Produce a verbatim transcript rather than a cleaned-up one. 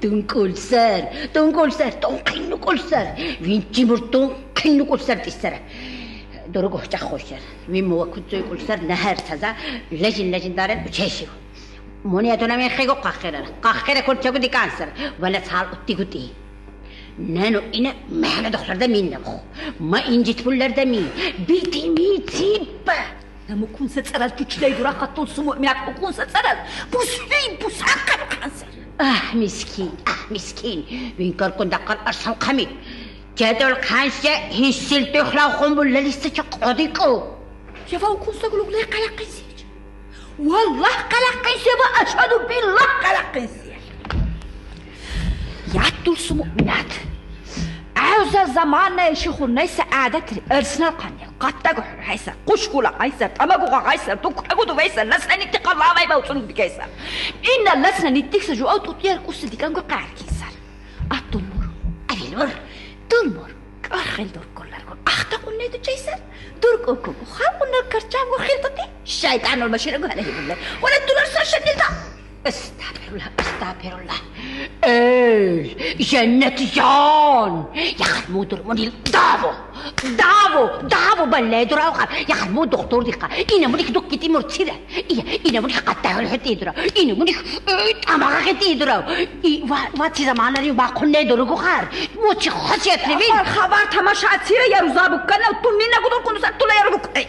Тункул сар, тункул сар, тункул сар. Вин чимур тункул сар тисар. Дорого чахошар. Вин муа куцой кул сар нахар таза, лежин, лежин дарен учешив. Мони атона мен хего къахера. Къахера кул чагу дикан сар. Вала сал утти гути. Нано ина мана дохларда минна бу. Ма инжит пулларда мин. Бити ми ципа. Наму кунса царал пучлей дура хатун суму мят кунса царал. Бус бей, бус аккам кансар. Ах, мискин, ах, мискин. Вин кар кун даккар арсан ками. Чедол кансе хинсил тухла хумбул лалиса чак одику. Чева укунса гулугле къалакъинсич. Валлах къалакъинсе ва ашаду биллах къалакъинсе. Ят дурсуму мят. Ауза замана иши хурнайса адатри, арсинал къанел, къатта гухур хайса, къуш гула хайса, тама гуга хайса, дукка гуду хайса, ласна нитти къалавай бауцун гуди хайса. Инна ласна ниттикса жу аутут яр куси дикан гу къаркинсар. Ат дулмур. Авилмур. Дулмур. Къархил дуркуллар гу. Ахта къуннеду чайсар. Дуркуку. Халкъунна къарча гу хилтати. Шайтан олма шира гу хана хибулла. Вала дулар са шанилда. Астагфирулла, астагфирулла. Эй, женнет ян! Яхал мудур мунил даво! Даво, даво, балле дурау хар. Яхал му дохтор дика. Ина муник дук кити муртира. Ия, ина муник къатта хол хити дура. Ина муник, эй, тамага хити дура. И ва, ва ти заманари ва къунне дургу хар. Му чи хосият ривин. Хабар, хабар тамаша атира яруза буккана, ту мина гудур кунуса тула яру буккана.